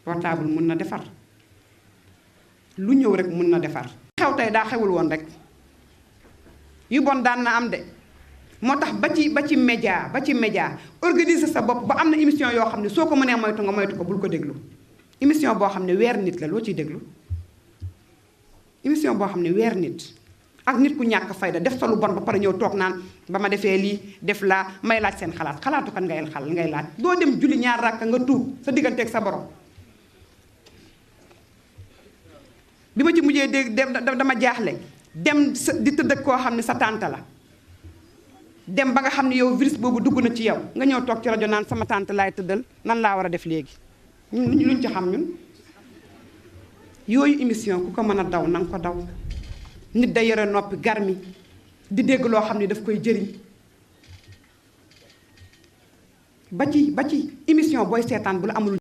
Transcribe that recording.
portable mun na defar lu ñëw rek mun na defar. xew tey daa xewul woon rek yu bon daan na am de moo tax ba ci média organiser sa bopp ba am na émission yoo xam ne soo ko mënee moytu nga moytu ko bul ko déglu. émission boo xam ne weer nit la loo ciy déglu émission boo xam ne weer nit ak nit ku ñàkk fayda def sa lu bon ba pare ñëw toog naan ba ma defee lii def laa may laaj seen xalaatu kan ngay laaj. doo dem julli ñaar rakk nga tuub sa digganteeg sa borom. bi ma ci mujjee dégg dama jaaxle dem di tëdd ak koo xam ne sa tante la dem ba nga xam ne yow virus boobu dugg na ci yow nga ñëw toog ci rajo naan sama tante laay tëddal nan laa war a def léegi luñ ci xam ñun. yooyu émission ku ko mën a daw na nga ko daw nit da yore noppi garmi di dégg loo xam ne daf koy jëriñ ba ci émission booy seetaan bu la amul